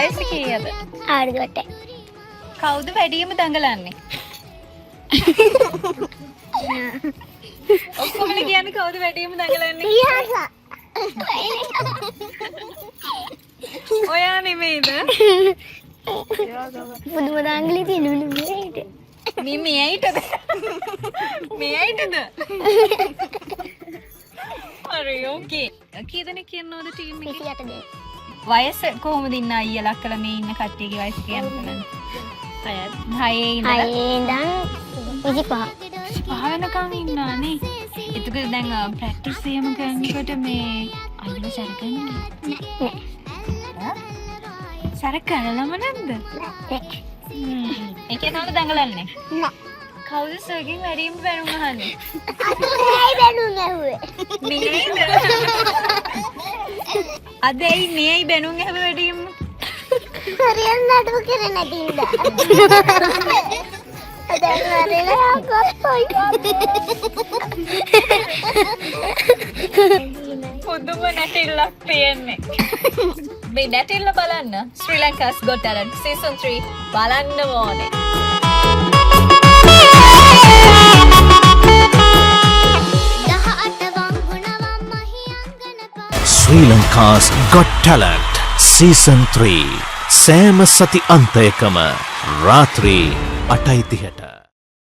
වයස කීයද? අවුරුදු 8යි. කවුද වැඩියම දඟලන්නේ? ඔක්කොමලා කියන්නේ කවුද වැඩියම දඟලන්නේ? පියාසා. ඔයා නෙමෙයිද? පුදුම දඟලි තියෙන මෙන්න. මේ මෙයිටද? මෙයිටද? හරි, ඕකේ. කී දෙනෙක් ඉන්නවද ටීම් එකේ? 28 දෙනෙක්. වයස කොහොමද ඉන්න අයියලා අක්කලා මේ ඉන්න කට්ටියගේ වයස කියන්න බලන්න. හයේ ඉඳලා හයේ ඉඳන් 25. 25 වෙනකන් ඉන්නා නේ. එතකොට දැන් ප්‍රැක්ටිස් එහෙම කරනකොට මේ අයියලා සැර කරනවද? නෑ. සැර කරලම නැද්ද? නෑ. ඒ කියන්නේ කවුද දඟලන්නේ? නෑ. කවුද සර්ගෙන් වැඩිම බැනුම් අහන්නේ? අතේ බැනුම් ඇහුවේ. මෙයයිද? අද ඇයි මෙයයි බැනුම් ඇහුවේ වැඩියෙන්ම? හරියට නඩුව කරේ නැති හින්දා. දැන් හරියට පුදුම නැටිල්ලක් තියෙන්නේ. මේ නැටිල්ල බලන්න ශ්‍රී ලංකාස් Got Talent Season 3 බලන්න ඕනේ. Sri Lanka's Got Talent Season 3 සෑම සති අන්තයකම රාත්‍රී 8:30ට.